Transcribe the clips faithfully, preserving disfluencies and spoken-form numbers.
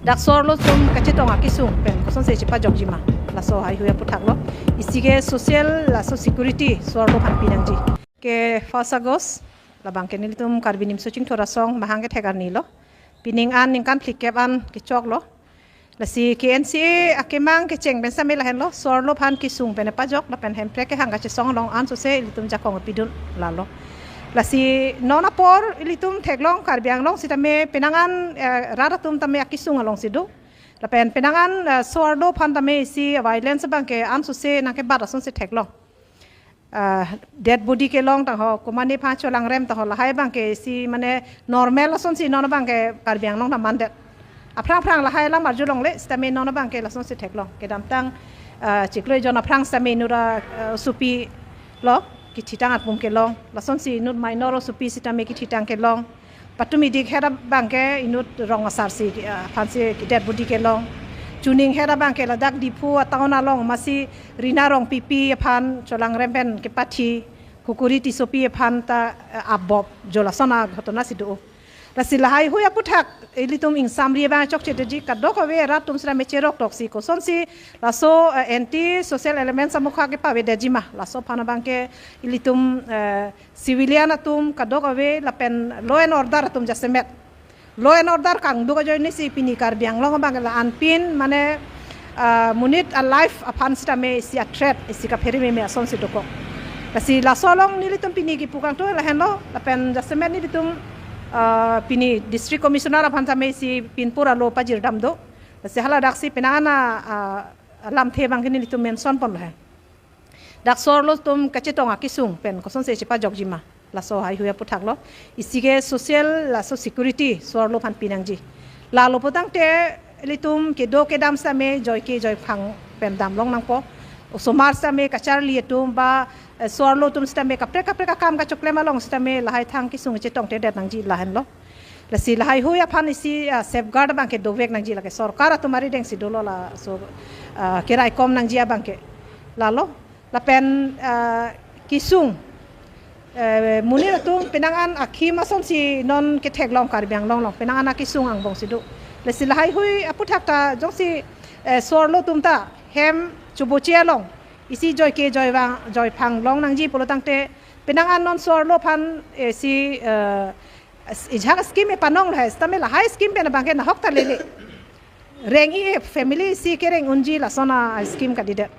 Dak so-arlo atum kachetong akesung pen kosonsi chepajokji ma, laso haihui aputhak lo. Isi ke social laso security so-arlo aphan pinangji. Ke first August labang ke nelitum Karbi Nimso Chingthur Asong mahang kethek arni lo. Pining an ningkan phlikep an kechok lo. Lasi K N C A akemang kecheng pen sitame lahenlo, so-arlo aphan kesung pen pajok lapen Hemprek kehang kachesong along ansose ilitum jakong pidun lalo. Lasi non apor ilitum theklong Karbi Anglong sitame penang an, eh, rat atum tame akesung alongsi do. Lapen penang an, eh, so-arlo aphan tame isi violence abang ke ansose nangkebat asonsi theklong. Ah, dead body kelong tangho, komane aphan cholangrem tangho, lahai abang ke isi mane normal asonsi non abang ke Karbi Anglong ta mandet. Aphrang aphrang lahai alam arjulongle sitame non abang ke lasonsi theklong. Kedamtang, ah, chiklo ejon aphrang sitame inut, ah, sopi lo kethitang atum kelong. Lasonsi inut minor sopi sitame kethitang kelong. Patumi dik het abang ke inut rong asar si, ah, aphansi dead body kelong. Chuning het abang ke ladak Diphu atown along masi Rina Rongpipi aphan cholangrem pen kepathi, Kukuri Tissopi aphan ta, eh, abop jo lason aghotona si do. Lasi lahaihui aputhak ilitum ingsamri abang chokche detji, kadokave rat atum sitame cherok toksi kosonsi laso, eh, anti social elements amokha kepave detji ma, laso aphan abang ke ilitum, eh, civilian atum kadokave lapen law and order atum jasemet. Law and order kangduk ajoinesi pini Karbi Anglong abang la-an pin mane, ah, monit a-life aphan sitame isi a-threat, isi kaphere meme asonsi dokok. Lasi laso along nelitum pini kipu kangtung lahenlo, lapen jasemet nelitum, ah, pini District Commissioner aphan tame isi pinpur alo pajirdam do. Lasi haladaksi penang an, ah, alamthe abang ke nelitum mention pon lahen. Dak so-arlo atum kachetong akesung pen kosonsi chepajokji ma, laso haihui aputhak lo. Isi ke social laso security so-arlo aphan pinangji. Lalo putangte ilitum kedo kedam sitame joike joiphang pen damlong nangpo. Osomar sitame kacharli atum ba, eh, so-arlo atum sitame kaprek kaprek akam kachoklem along sitame lahai thang kesung chetongtedet nangji lahenlo. Lasi lahaihui aphan isi, ah, safeguard abang ke dovek nangji, lake sorkar atum arideng si dolo laso, ah, keraikom nangji abang ke. Lalo lapen, ah, kesung, eh, monit atum penang an akhim asonsi non ketheklong Karbi Anglong along, penang an akesung angbong si do. Lasi lahaihui aputhak ta jongsi, eh, so-arlo atum ta hem choboche along isi joike joivang joiphang long nangji pulotangte penang an non so-arlo aphan, eh, si, eh, ejak scheme epanong lahai sitame lahai scheme pen abang ke nahok ta lele. Reng-i family isi kereng unji lason a-scheme kadidet.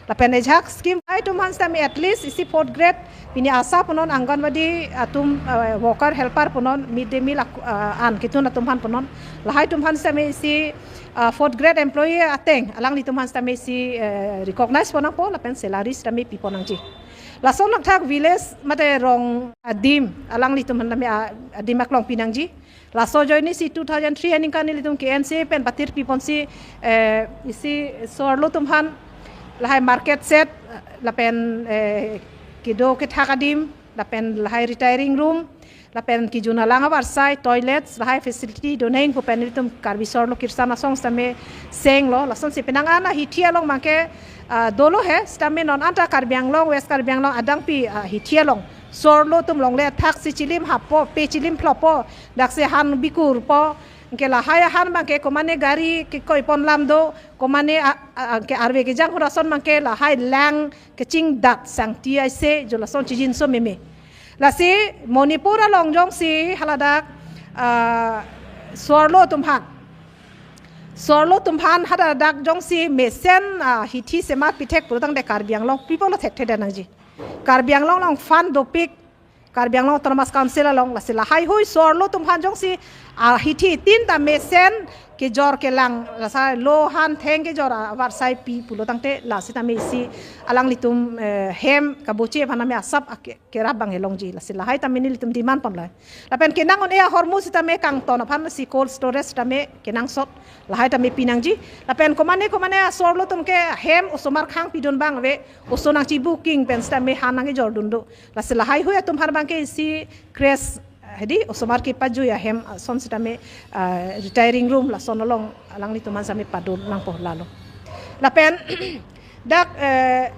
Lapen ejak scheme lahai atum aphan sitame at least isi fourth grade, pini ASHA punon, Anganwadi atum, eh, worker helper punon, mid day meal ak-, eh, an ketun atum aphan punon. Lahai atum aphan sitame isi, eh, fourth grade employee ateng alanglitum aphan sitame isi, eh, recognize pon nangpo lapen salary sitame pi pon nangji. Lason langthak village mate rong adim alanglitum aphan tame a-, adim aklong pinangji. Laso ajoinesi two thousand three aningkan nelitum K N C A pen patir piponsi, eh, isi so-arlo atum aphan lahai market shed, lapen, eh, kedo kethak adim, lapen lahai retiring room, lapen kejun alang avarsai, toilets, lahai facility doneng pu pen nelitum Karbi So-arlo Kirshan Asong sitame senglo, lasonsi penang an ahithi along abang ke, ah, dolo he, sitame non anta Karbi Anglong, West Karbi Anglong adangpi, ah, ahithi along so-arlo atum longle athaksi chilim happo, pe chilim phloppo, daksi han bikurpo, anke lahai ahan abang ke komane gari kekoi pon lam do, komane a, a, anke arve kejang ahut ason abang ke lahai lang kechingdat sangti aise jo lason chijinso meme. Lasi Manipur along jongsi haladak, ah, so-arlo atum aphan, so-arlo atum aphan haladak jongsi mesen, ah, hithi semat pithek pulotangte Karbi Anglong pi pulo thekthedet nangji. Karbi Anglong along fund dopik, Karbi Anglong Autonomous Council along, lasi lahaihui so-arlo atum aphan jongsi, ah, hithi tin ta mesen kejor kelang, lasi lo han theng kejor, ah, avarsai pi pulotangte lasi tame isi alanglitum, eh, hem kaboche aphan tame asap ake-, kerap abang longji, lasi lahai tame nelitum demand ponlo. Lapen kenang un-e ahormu sitame kangton aphan si cold storage tame kenangsot, lahai tame pinangji. Lapen komane komane so-arlo atum ke hem osomar khang pidun abang ave, oso nangchi booking pen sitame han nangkejordun do. Lasi lahaihui atum aphan abang ke isi crash, eh, hedi osomar kepajui ahem, ah, ason sitame, ah, retiring room lason along alanglitum aphan sitame padun nangpo lalo. Lapen dak, eh,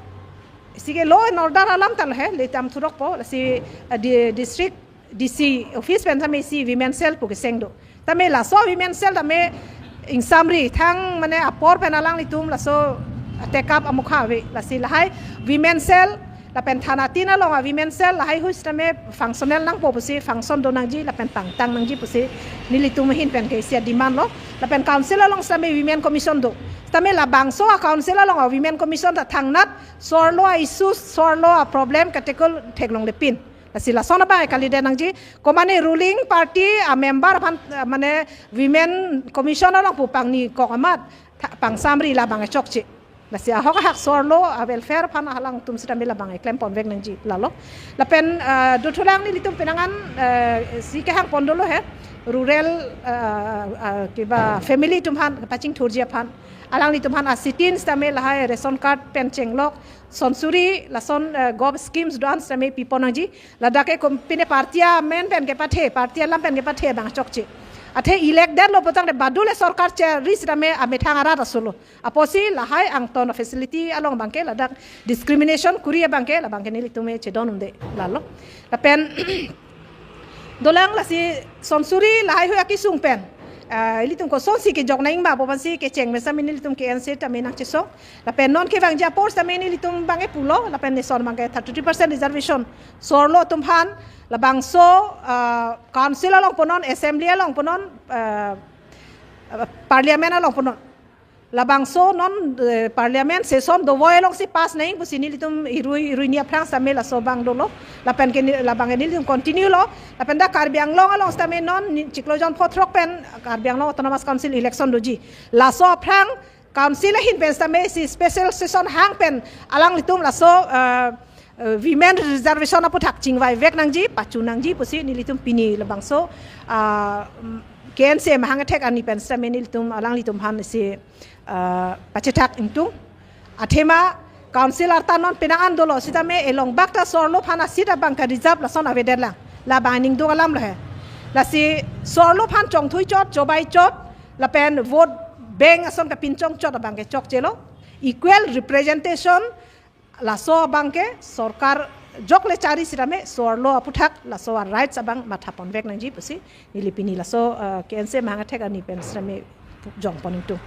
isi ke law and order alam ta lo he, le tam thurokpo, lasi, eh, di-, district D C office pen tame isi women cell pu keseng do. Tame laso women cell tame, ingsamri thang mane apor pen alanglitum laso take up amukha ave. Lasi lahai women cell lapen thana tin along a women cell lahai hui sitame functional nangpo pusi, function do nangji lapen pangtang nangji pusi nelitum ahin pen ke isi a demand lo. Lapen council along sitame women commission do. Sitame labangso a council along a women commission ta thangnat sorlo a issues, sorlo a problem katekul theklonglepin. Lasi lason abang kalidet nangji, komane ruling party a member aphan, eh, mane women commission along pu pangni kok amat tha-, pangsamri labang chokche. Lasi ahok ahak sorlo a welfare aphan alangtum sitame labang klem ponvek nangji lalo. Lapen, eh, dothulang nelitum penang an, eh, si kehang pon dolo he, rural, eh, eh, kiba family atum aphan pachingthurji aphan. Alanglitum aphan a sitin sitame lahai ration card pen chenglok, sonsuri lason, eh, gov schemes do-an sitame pipon nangji. Ladak ke kom-, pine party amen pen kepathe, party alam pen kepathe abang chokche. Athe elect detlo putangte badule sorkar cheri sitame amethang arat asolo. Apotsi lahai angton a facility along abang ke ladak discrimination kuri abang ke, labang ke nelitum chedon unde lalo. Lapen dolang lasi sonsuri lahai hui akesung pen, ah, ilitum kosonsi kejok nangma pu aphansi kecheng mesa mini ilitum K N C tame nangchesong. Lapen non kevangji apor sitame nelitum abang ke pulo, lapen nison abang ke thirty-three percent reservation sorlo atum aphan, labangso, ah, council along punon, assembly along punon, ah, ah, parliament along punon. Labangso non, eh, parliament session dovoi alongsi pass nang pusi nelitum irui, irui ni aphrang sitame laso abang dolo. Lapen ke ni, labang ke nelitum continue lo. Lapen dak Karbi Anglong along sitame non ni chiklo jon phothrok pen Karbi Anglong Autonomous Council election doji. Laso aphrang council ahin pen sitame si special session hang pen alanglitum laso, eh, eh, women reservation aputhak chingvaivek nangji, pachu nangji pusi nelitum pini labangso, ah, mm, K N C mahang athek arni pen sitame nelitum alanglitum aphan si, ah, pachethak ingtung. Athema council arta non penang an dolo sitame elongbak ta sorlo aphan a seat abang ke reserve lason avedet lang. Labang ningduk alam lo he. Lasi sorlo aphan chongthui chot, chobai chot, lapen vote bank ason kapinchong chot abang ke chokchelo. Equal representation laso abang ke sorkar jokle chari sitame sorlo aputhak laso a rights abang matha ponvek nangji pusi neli pini laso, eh, K N C mahang athek arni pen sitame jong pon ingtung.